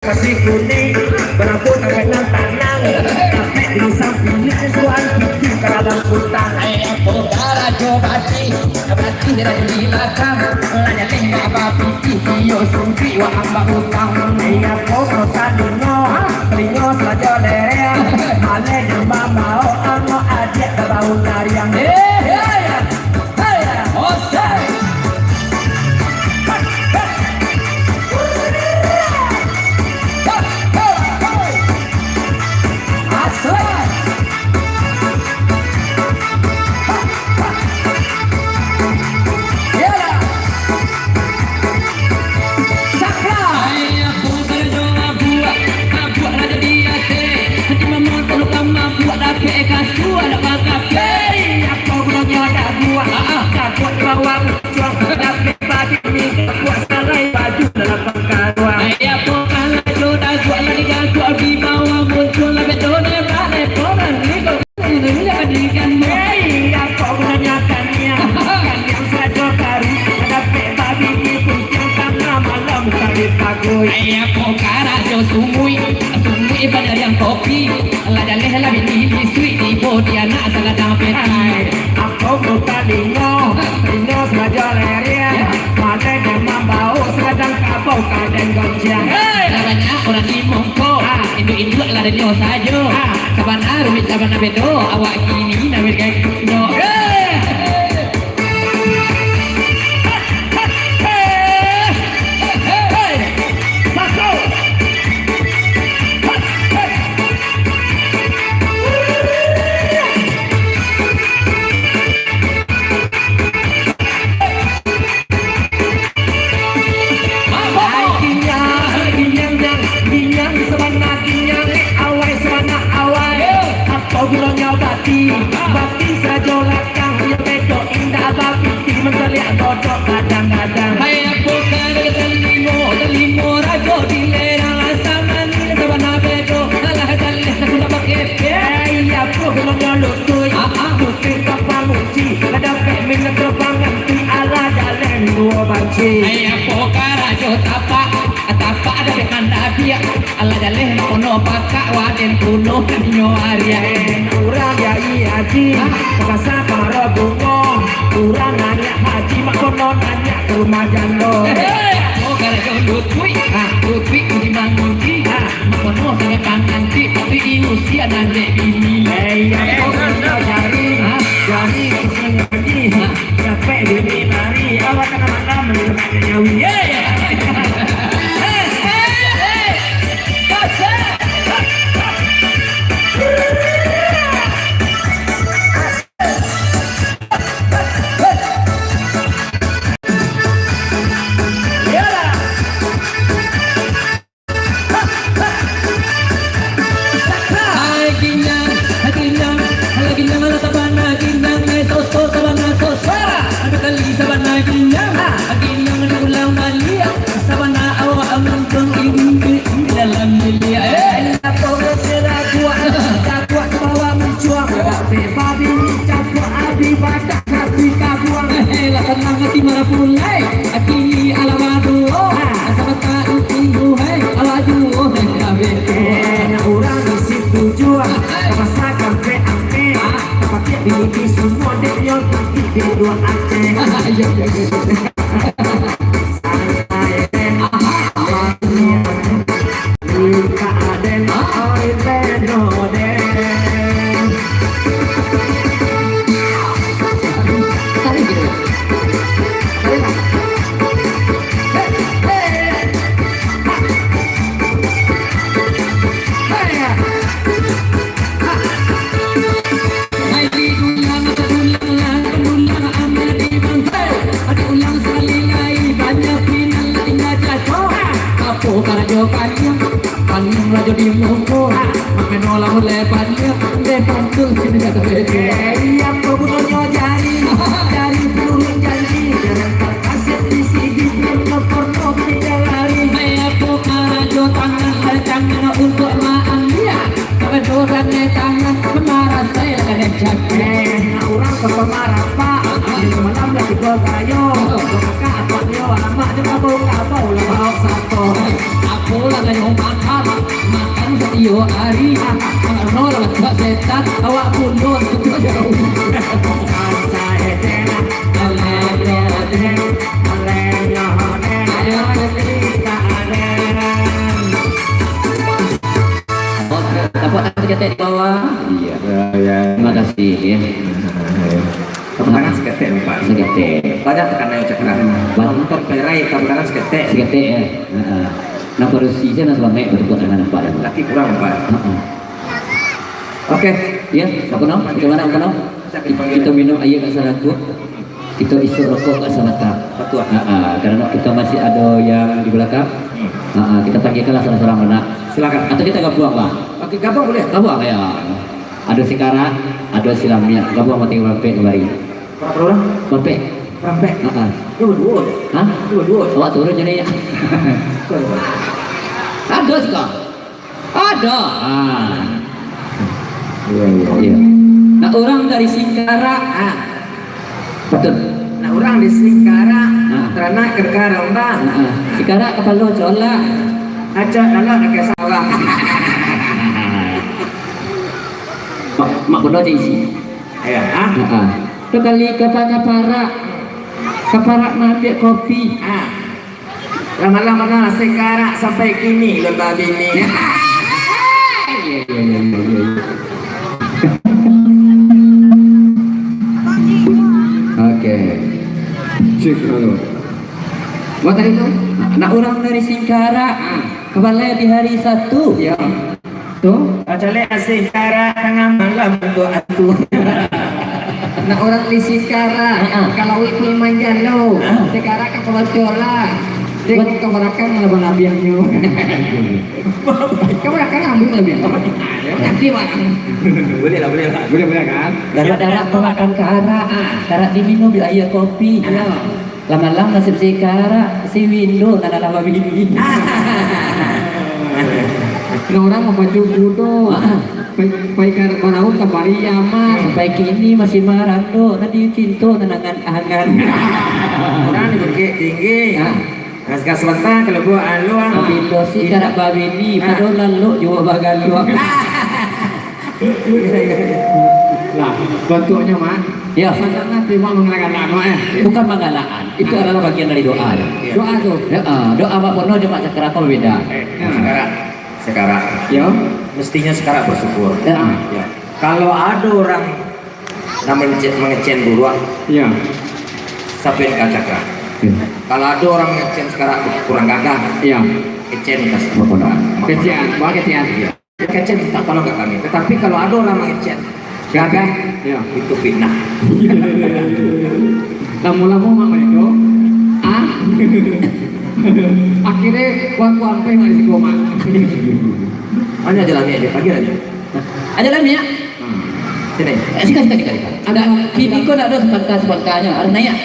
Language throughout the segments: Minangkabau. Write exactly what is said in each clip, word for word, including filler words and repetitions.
Nasi kuning, barabut angkek nan tanang. Tapi di samping ni tuan putih ka dalam kutang. Ayo, apo karajo bati, bati rajo di lakang. Lah jaleh baba pitih, iyo sudi wa amba utang. Ayo, apo kota lingo, lingo sajo lereng. Maleh jambang bao, amo adiak babau tariang. Hei, hei. Apo gunonyo daguak? Ah, ah. Daguak di bawah muncuang, tapi babi ni daguak salai baju dalam pangkaruang. Ayo, apo karajo daguak lah didaguak di bawah muncuang, lah bedo nembak leporan ni kok ini lah dikan. Hei, apo gunonyo kaniang? Kaniang sajo karuih, dapek babi di puncak tangah malam tarik paguih. Ayo, apo karajo sumui? Sumui badariang kopi. Lah jaleh lah bini lisuik, tibo di anak sagadang peti. Hai, apo buka lingo, lingo sajo lereh. Maleh jambang bao, sagadang kabau, kadang gonciang. Hei! Lah banyak urang di mongko, ah, induak-induak lah danyo sajo. Ah. Sabana rumik, sabana bedo, awak kini nak bergaya. Hei! Ai kinyang, kinyang, kinyang sabana kinyang, awai sabana awai. Apo gunonyo bati, bati sajo lakang, iyo bedo indak bapiti, mancaliak dodok gadang-gadang. Hai apo karajo talimo, talimo rajo di lerang, rasa manih sabana bedo, alah jaleh sajo nak bakeh. Hei, apo gunonyo lutuik? Ah, ah. Lutuik ka pangunci, lah dapek minyak ka panganti, alah jaleh minduo banci. Hei, apo karajo tapak? Tapak dapek mandapiak, alah jaleh nak kono pakak, waden punuah ninyo ariak. Eh, urang Kiai Haji, ah, pakasa kamaro bungo, urang naiak haji, mak kono naiak ka rumah jando. Hei, apo karajo lutuik? Ah, lutuik kunci mangunci. Ah. Kono sangaik panganti, tapi diusia nan dek bini. Eh, apo karajo jari? Hah? Jari kucing lagi. Hah? Capek bini lari, awak tangah malam, malam nyawi. Ye, ye. Hei, hei, hei. Kasih. Ai ginjang, ai ginjang, ai ginjang, alah sabana ginjang, ai soso sabana soso, ambiak tali sabana ginjang, ai ginjang diulang baliak, sabana awak amuntuang di dalam biliak. Eh, apo karajo daguak, daguak ka bawah muncuang, dapek babi cabuak abih badan. Tapi kabuang, eh, lah tanang ati marapulai. Ati alah baduo, asa bataruih tinggu, hai, alah duo, hai, abeh. Eh, nak urang di situ jua, pasal kampek ampek. Pakai bini di semua, dek nyol, tapi di dua Aceh. Iya, iya, iya. Hai, diulang, diulang, diulang, amat dibantai. Diulang sakali lai, banyak pinang lah tingga jatuah. Apo karajo paniang, paniang rajo di muko. Makano lah mulai paniang, deh pantun sini jatuah. Eh, iyo, apo gunonyo jari, jari puluhan janji, jangan terkasih di sigi, belum porno pindah lari. Hai, apo karajo tangan, tangan untuak maambiak. Kawan Urang di tangan, marasai lah kena cakek. Eh, nak urang ka pamarah, Pak. Malam lah tibo gayo. Kakak, apak nyo, amak nyo, kabau-kabau lah, baok sato. Apo lah gayo makan, makan satiok ari. Karano lah tak setan, awak bunuh tu jauh. Santai je lah. Ayo, tapak tangan saketek di bawah. Iya. Ya, ya. Terima kasih, ya. Tapak tangan saketek, Pak. Saketek. Banyak tekanan cakra. Banyak. Nonton perai, tapak tangan saketek. Saketek, ya. Heeh. Nah, padusi sajo, nah, salamek batepuk tangan, Pak. Laki kurang, Pak. Heeh. Oke. Ya, apa no? Bagaimana, apa no? Kita minum air kat saraku. Kita isap rokok kat sabatang. Betul. Ha, ha, karena kita masih ada yang di belakang. Hmm. Ha, ha, kita panggilkanlah salah seorang anak. Silakan. Atau kita gabung lah. Oke, gabung boleh. Gabung ya. Ada si Karak, ada si Lamiak. Gabung sama tiga Rampek kembali. Berapa orang? Rampek. Rampek. Ha, ha. Dua, dua. Hah? Dua, dua. Awak turun jadi ya. Sorry, Pak. Ada sih kau. Ada. Ah. Iya, iya, iya. Nah, orang dari Singkarak, ah. Betul. Nah, orang di Singkarak, ah, taranak ka Karambah. Ah, ah. Singkarak kapalo colak. Acak dalam pakai sawah. Mak, mak bodoh je isi. Iya, ah? Ah, ah. Tu kali ka Parak. Ka Parak maambiak kopi. Ah. Lama-lama lah Singkarak sampai kini lun babini. Iya, iya, iya, iya, iya. Oke. Cek dulu. Buat tadi tu, nak orang dari Singkarak, ah, kepala di hari Sabtu. Ya. Tu? Pacalek asih karak tangah malam tu atu. Nak orang di Singkarak, ha, ha, kalau wik pun manjalo, ha, Singkarak ka Kolocola. Tengok ka barakang lah balabiahnyo. Ka barakang ambil labiah. Nanti, Mak. Boleh lah, boleh lah. Boleh, boleh kan? Darak-darak pamakan karak, ha, karak diminum di aia kopi. Ha. Lah malam nasib si Karak, si Windo nan alah babini. Nah, urang mapacu kudo. Ah. Pai, pai ka Baraun ka Pariaman. Sampai kini masih marando, nan dicinto nan angan-angan. Urang di Bukik Tinggi. Ah. Gas-gas sebentar, kalau buat aluang. Tapi tu si Karak babini, ah, pado lalok juo bagaluang. Lah, bantuaknyo, Mak. Ya. Sangatlah memang manggalak, Mak, eh. Bukan manggalak, itu adalah bagian dari doa. Ya. Doa tu. Ya, ah, doa Mak Bono jo Mak Cakra tu beda. Eh, ya. Singkarak, Singkarak. Ya. Mestinya Singkarak bersyukur. Ya. Ya. Kalau ada orang nak mengecen, mengecen buruak, ya, sampaikan ka Cakra. Ya. Kalau ada orang mengecen Singkarak kurang gagah, ya, kecen ka Mak Bono. Kecen, buat kecen. Ya. Kecen minta tolong ke kami. Tetapi kalau ada orang mengecen gagah, ya, itu fitnah. Lamo-lamo mak itu, ah, akhirnya kuat-kuat sampai mak di siko, Mak. Mana aja lah ni aja, pagi aja. Aja lah ni ya. Hmm. Sini. Eh, sika, sika, sika, sika. Ada, bini ko nak ada sepangka-sepangkanya, ada naik.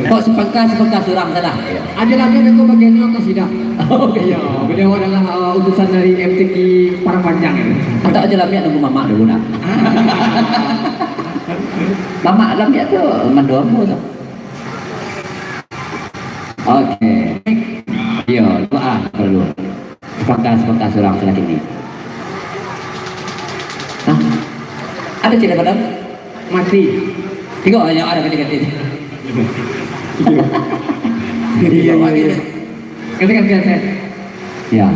Kok sepangka-sepangka surang salah? Aja lagi aku bagiannya kasidah. Oke. Iya, beliau adalah, uh, utusan dari M T Q Padang Panjang ini. Atau aja lagi nunggu mamak dulu nak. Mamak lagi tu mandor tu. Oke. Iya, doa perlu. Sepangka-sepangka surang salah kini. Hah? Ada tidak, Padang? Mati. Tiga orang yang ada ganti-ganti. Iya, iya, iya. Ganti-ganti saya. Ya.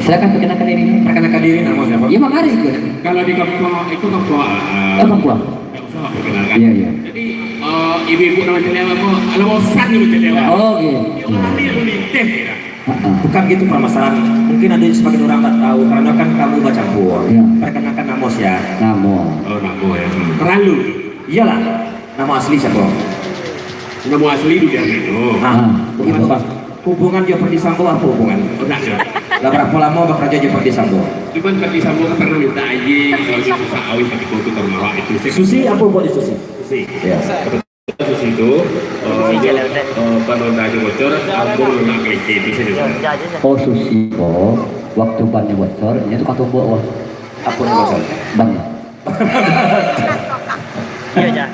Silakan perkenalkan diri. Perkenalkan diri, nama siapa? Ya, Mak Aris itu. Kalau di kampung, itu kampung, ah, oh, kampung. Tidak usah perkenalkan. Iya, iya. Jadi, eh, ibu-ibu nama celiau apa? Kalau bosan dulu celiau. Oh, iya. Orang ni yang melintas, ya. Heeh. Bukan gitu permasalahan. Mungkin ada sebagian orang tak tahu, karena kan kamu bacampur. Ya. Perkenalkan nama siapa? Nama. Oh, nama ya. Hmm. Terlalu. Iyalah. Nama asli siapa? Nama asli Dudiang Reno. Ah, hubungan, gitu. Hubungan jo Ferdisambo apa hubungan? Oh, tak ada. Lah berapa lama bekerja jo Ferdisambo? Cuman Ferdisambo kan pernah minta air, kalau dia susah awet, tapi kau tu ke rumah awak itu. Susi apa buat di Susi? Susi. Ya. Susi itu, eh, dia, eh, ban Honda-nyo bocor, ambo nak kelingking, itu saja. Oh, Susi, oh, waktu ban-nyo bocor, dia tukang tumbuk, wah. Apo namo, Sal? Bang. Iyo, Ja.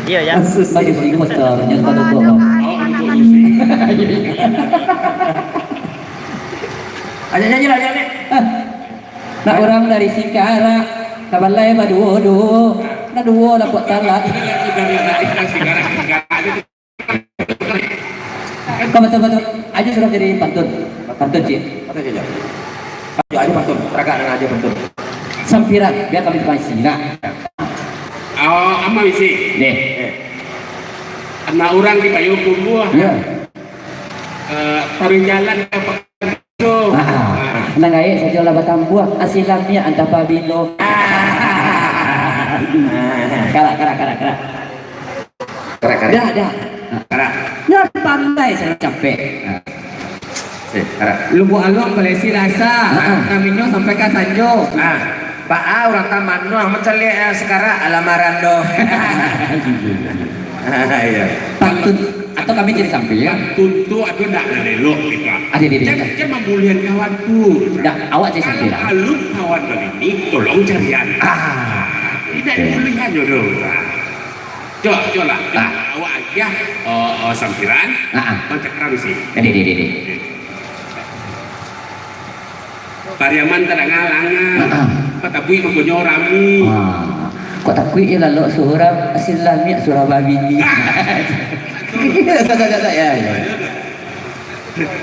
Iyo, Ja. Asus, asus, ini mah caranya kan, Bang. Oh, ini kok susi. Aja nyanyi lah, aja, Nek. Ah. Nak urang dari Singkarak, tabalai baduo-duo. Nah, duo lah buat talak. Itu dari, dari, dari Singkarak, Singkarak aja. Kau betul-betul aja sudah jadi pantun. Pantun, Cik. Pantun saja. Aja, aja pantun. Ragak dan aja pantun. Sampiran, biar kami tukang isi. Nah. Oh, amal isi. Deh. Eh. Anak urang di Payokumbuah. Ya. Eh, paling jalan ke Pekan Hijau. Ah, ah. Nang gaek sajo lah batambuah. Asilamiak antah pabilo. Ah. Karak, karak, karak, karak. Karak, karak. Dah, dah. Karak. Dah pandai saya capek. Ah. Eh, karak. Lubuak Aluak Palesi Rasa. Ah, ah. Naminyo sampai ka Sanjo. Ah. Baa urang Taman Noh mancaliak, eh, sakarak alamaran doh. Ah, iya. Pantun atau kami jadi sampai, ya? Pantun tu ado ndak nan elok, Ika. Ada, ada, ada. Jan, jan mambulian kawan tu. Ndak, awak jadi sampai lah. Kalau alun kawan balini, tolong carian. Ah. Tidak dibulian jodoh, Ika. Cok, cok lah. Cok. Ah. Awak agiah, oh, oh, sampiran. Ah, ah. Mancakram isi. Deh, deh, deh, deh. Pariaman tadanga langa. Ah, ah. Patabuik mangkonyo rami. Ah. Kok takuik yo lalok surang, asilamiak surang babini. Ah. Sadak, sadak, sadak, ya, ya.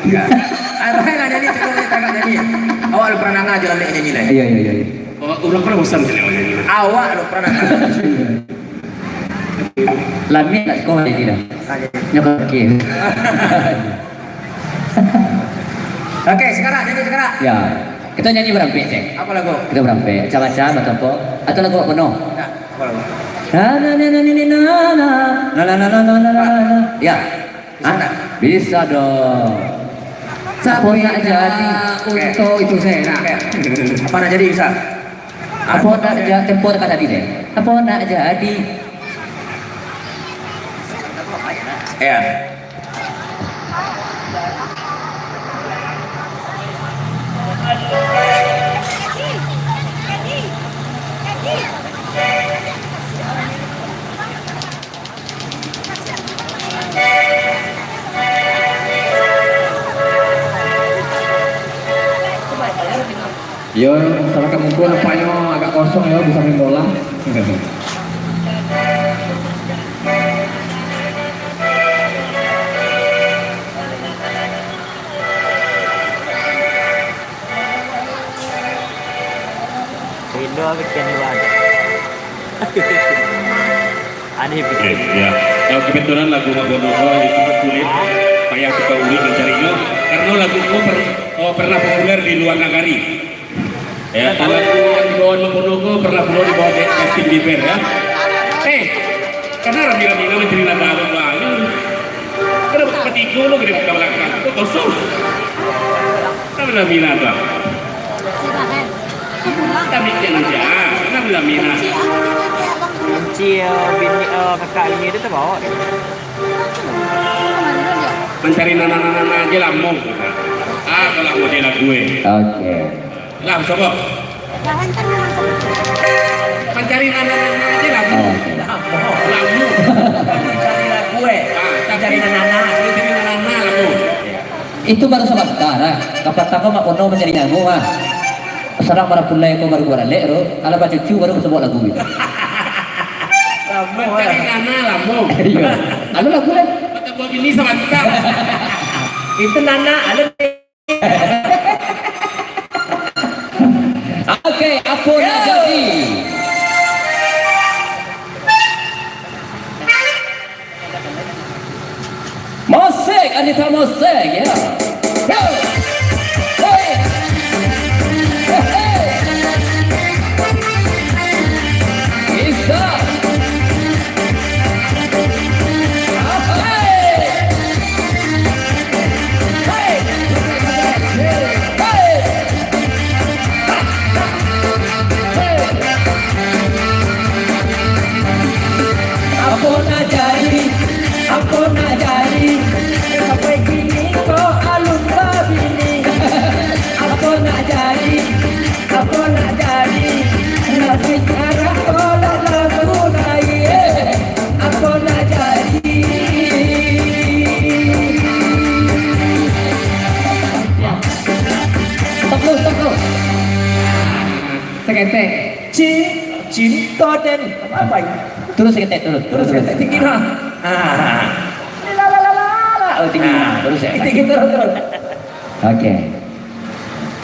Ya. Ah, baiklah, nyanyi, cukup, nyanyi, tagak nyanyi. Awak alun pernah danga jo lalok nyanyi lai? Iya, iya, iya, iya. Oh, urang kan bosan caliak awak nyanyi. Awak alun pernah danga. Lami nak sekolah ini dah. Ah, iya. Nyo oke. Oke, sakarak, nyanyi sakarak. Ya. Kita nyanyi barampek, Cek. Apa lagu? Kita barampek. Acah-acah, batampo. Atau lagu apa, no? Nah, apa lagu? Na, na, na, na, ni, ni, na, na. Na, na, na, na. Ya. Bisa, hah? Bisa dong. Apo nak jadi? Tapi, untuk itu saya nak. Oke. Apa nak jadi, bisa? Apo nak ja-, tempo dekat tadi deh. Apo nak jadi? Ya. Yo, salahkan mungkin nampaknyo agak kosong yo, bisa main bola. Rindu bikin ibadah. Aneh. Oke, bikin. Ya. Kalau kebetulan lagu Mak Bono ko itu sulit, payah tukang urip mancarinyo, karena lagu ko per-, oh, pernah populer di luar nagari. Ya, dan lagu yang dibawa Mak Bono ko pernah pulo dibawa dek Justin Bieber, ya. Eh, karena rami-rami lah mancari nada abang baru. Kada batigo lo, kada ka balakang. Kok kosong? Rami-rami lah tu. Kami kian aja. Rami-rami lah. Kunci, eh, bini, eh, kakak bini dia terbawa. Mancari nana-nana aja lamo. Ah, kalau model lagu, eh. Oke. Lah, sobo. Mancari nana-nana aja lamo. Oh, oke. Lamo. Lamo. Mancari lagu, eh. Ah, mancari nana-nana. Mancari nana-nana lamo. Itu baru sabanta, ah. Kapatang ko Mak Bono mancari nyamu, ah. Sadang marapulai ko baru baralek tu, alah bacucu baru basobok lagu gitu. Lamo, mancari nana lamo. Iya. Anu lagu lah. Mata buah bini sabanta. Itu nana, anu. Oke, apo nak jadi? Musik, Anita Musik, ya. Yo. Hei. Hei. Bisa. Hei. Hei. Hei. Apo nak jadi, apo nak jadi, sampai kini kok Terus, terus, terus. Saketek. Cin-, cinto den. Apa ini? Turun saketek, turun. Turun saketek, tinggi dah. Ah. La, la, la, la, la. Oh, tinggi. Ah. Turun saketek. Tinggi, turun, turun. Oke.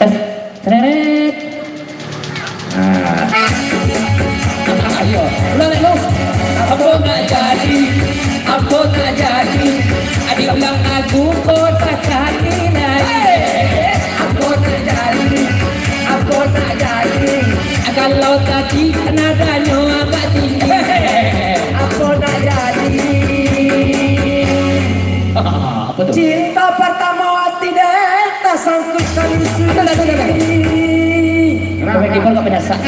Tes. Seret. Ah. Ayo. Ulang, ulang. Apo nak jadi? Apo nak jadi? Adik ulang lagu ko sakali lai. Apo nak jadi? Apo nak jadi? Kalau tadi nadanyo agak tinggi. Apo nak jadi? Apo tu? Cinta pertama hati den tasangkuik kalusi. Dah, dah, dah, dah. Pemain keyboard kok penyasak.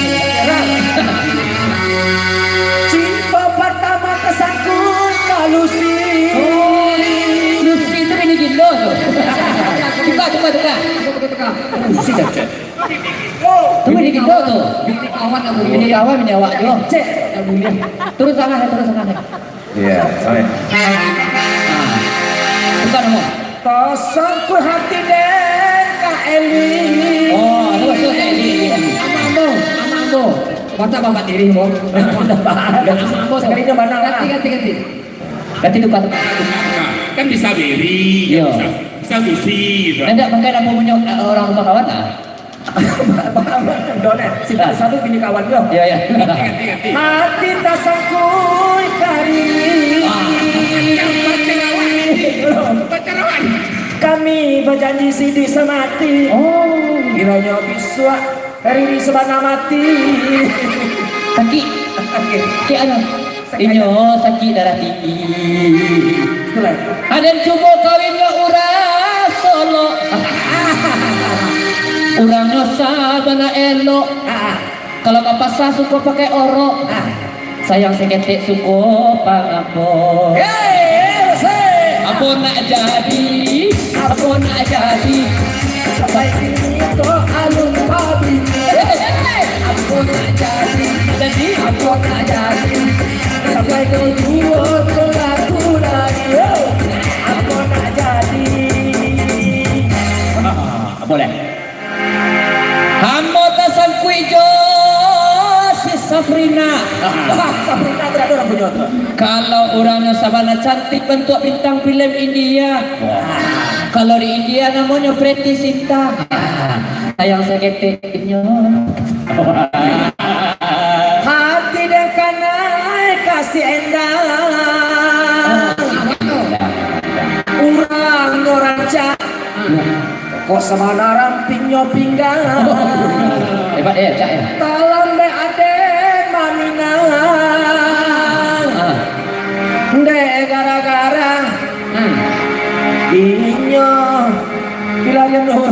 Cinta pertama tasangkuik kalusi. Oh, Lucy tu bini Gindo tu. Tukar, tukar, tukar. Tukar, tukar, tukar. Lucy dah cek. Tu bini Gindo tu. Bini kawan aku. Bini kawan, bini awak juo. Cek, tak boleh. Turun sangat, turun sangat. Iya, sorry. Bukan, Mo. Tasangkuik hati den ka Eli. Oh, tu, tu, Eli, Eli, Eli. Amak ambo, amak ambo. Masa bapak diri, Mo? Amak ambo, sekali dia mana, ganti, ganti, ganti. Ganti tukar, tukar. Nah, kan bisa Beri, iya, bisa, bisa Susi, gitu. Ndak mungkin ambo punyo, eh, urang rumah kawan, ah. Donet, satu bini kawan lo. Iya, iya. Hati tasangkuik kari. Kami bajanji sidi samati. Oh. Kironyo bisuak riri sabana mati. Sakik. Sakik. Sakik anu. Inyo sakik darah tinggi. Itulah. Aden cubo kawin jo urang Solok. Urangnyo sabana elok. Ah, ah. Kalau ka pasa suko pakai orok. Ah. Sayang saketek suko pangambok. Hei, hei, apo nak jadi? Apo nak jadi? Sampai kini ko alun babini. Apo nak jadi? Jadi? Apo nak jadi? Sampai ko juo ko laku lai. Apo nak jadi? Ah, apo lah? Ambo tasangkuik jo si Safrina. Ah, Safrina tu ado urang punyo tu. Kalau urangnyo sabana cantik bantuak bintang filem India. Wah. Kalau di India namonyo Preity Zinta. Ah. Sayang saketek inyo. Hati den kanai kasih endang. Urang no rancak. Kok sabana rampingnyo pinggang. Hebat, eh, cak, eh. Talambek aden maminang. Ah. Dek gara-gara, hmm, inyo, bila inyo,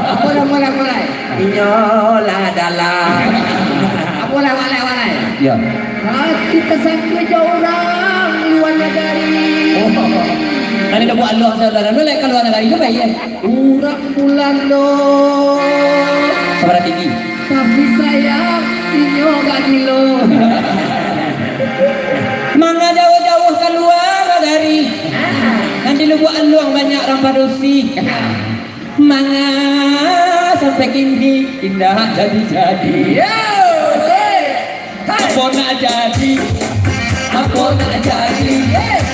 apo lah, mulai, mulai. Inyo lah dalam. Apo lah, mulai, mulai. Ya. Hati tasangkuik jo urang lua nagari. Oh. Tadi dah buek aluang saudara. Lu lek ka lua nagari tu baik, ya? Urang Bulando. Sabana tinggi. Tapi sayang, inyo gak gilo. Manga jauah-jauah ka lua nagari. Nan di Lubuak Aluang banyak urang padusi. Manga sampai kini indak jadi-jadi. Yo, hei. Apo nak jadi? Apo nak jadi?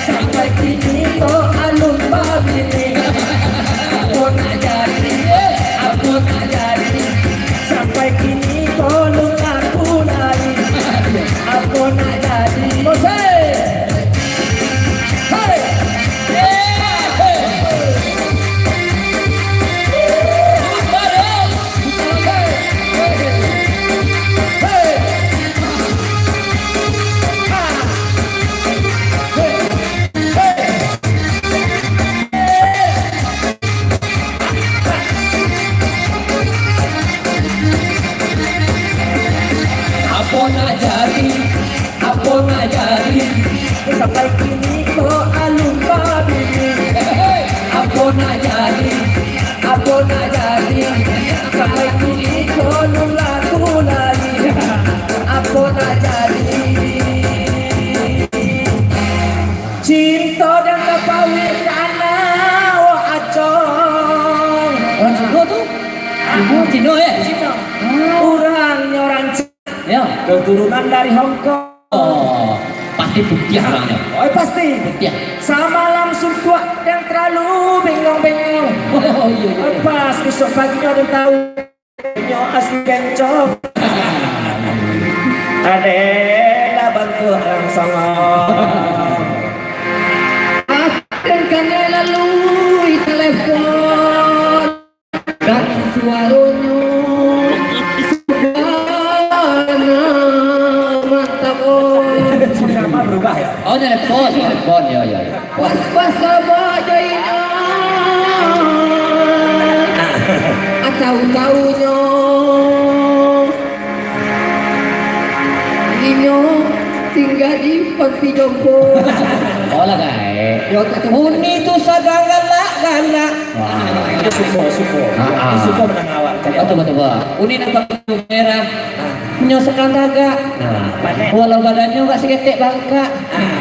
Sampai kini ko alun babini. Apo nak jadi? Apo nak jadi? Sampai kini ko alun laku lai. Apo nak jadi? Musik. Hei. Apo nak jadi? Apo nak jadi? Sampai kini ko alun babini. Apo nak jadi? Apo nak jadi? Sampai kini ko alun laku lai. Apo nak jadi? Cinto dan tapawik ka anak wak acong. Orang Cina tu? Ibu Cino, eh? Cino. Oh. Urangnyo rancak. Ya. Keturunan dari Hong Kong. Oh, pasti putiah urangnyo. Oh, pasti. Putiah. Sama langsung tuak, jan talalu bengong-bengong. Oh, iyo, iyo. Pas bisuak paginyo ado tahu. Nyo asli kencong. Adalah bantuak urang Songo. Akan kanai lalui telepon. Dan suaronyo sudah mantap, oh. Sudah mah berubah, ya? Oh, telepon, telepon, ya, ya, ya. Was-was abah Jainal. Tahu-tahunyo inyo tingga di panti jompo. Oh lah, gaek. Yo, tak tahu. Uni tu sadang galak-galak. Wah. Ah, itu suko, suko. Ah, ah. Suko menang awak. Betul, betul, betul. Uni nampak merah. Nyo sakantagak. Nah, pandai. Walau badannyo agak saketek bangkak. Ah.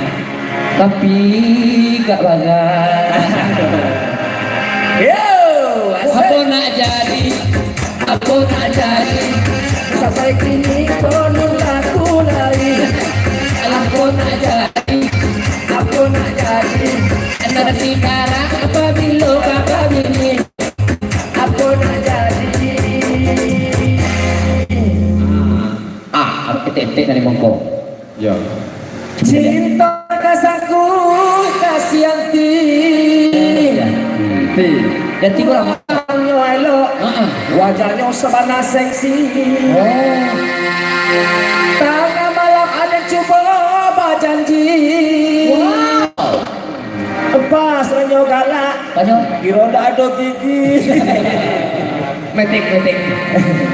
Tapi gak bagai. Yo, asik. Apo nak jadi? Apo nak jadi? Sampai kini pun laku lai. Apo nak jadi? Apo nak jadi? Enda sekarang apabilo bapabini. Apo nak jadi? Ah, etek-etek dari mongko. Yo. Cinta kasaku ka si Yanti. Yanti. Yanti kurang. Nyo elok. Heeh. Wajahnyo sabana seksi. Oh. Tangah malam aden cubo bajanji. Wow. Pas ranyo galak. Panyo. Kiro ndak ado gigi. Metik, metik.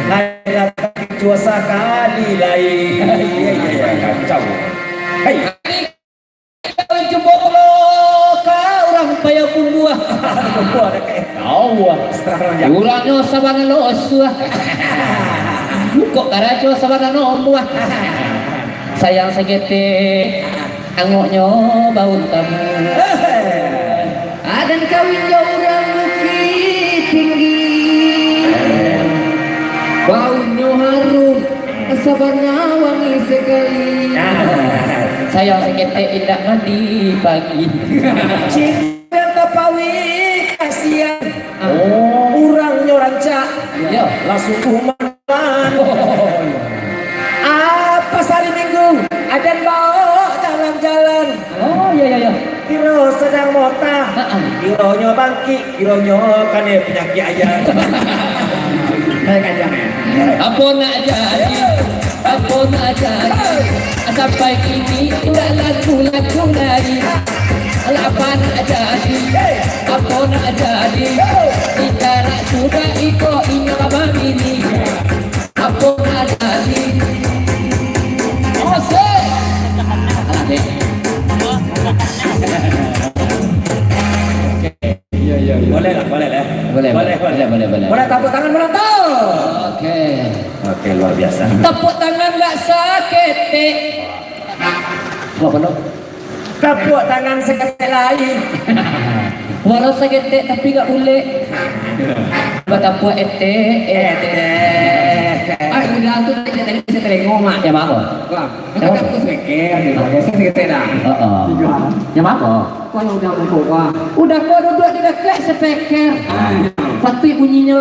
Lain datang jua sakali lai. Kacau. Hei. Cubo lo ka urang Payakumbuah. Tahu ah. Urangnyo sabana losuah. Kok karajo sabana nombuah. Sayang saketek. Angoknyo baun tamu. Aden kawin jo urang Bukittinggi. Baunnyo harum, sabana wangi sakali. Sayang saketek indak mandi pagi. Cinta tapawi kasian. Oh. Urangnyo rancak. Yo. Langsung kuman. Oh. Apo hari Minggu, aden baok jalan-jalan. Oh, yo, yo, yo. Kiro sadang motah. Heeh. Kironyo bangkik, kironyo kanai panyakik ajan. Baik aja, men. Apo nak jadi? Apo nak jadi? Sampai kini indak laku-laku lai. Alah, apo nak jadi? Apo nak jadi? Indak nak sudah iko inyo ka babini. Apo nak jadi? Asik. Alah, dek. Iya, iya, iya. Boleh lah, boleh lah. Boleh, boleh, boleh, boleh, boleh. Boleh tepuk tangan penonton. Oke. Oke, luar biasa. Tepuk tangan ndak saketek. Apa, no? Tepuk tangan saketek lai. Walau saketek tapi gak bulek. Batapuk etek, etek. Ah, udah tu tadi, tadi bisa telingo, Mak. Ya, maaf, Bang. Wah, tepuk speaker, gitu. Biasa saketek dah. Heeh. Iya. Ya, maaf, Bang. Kalau udah mangkok, wah. Udah kau duduk di dekat speaker. Ah, iya. Pasti bunyinya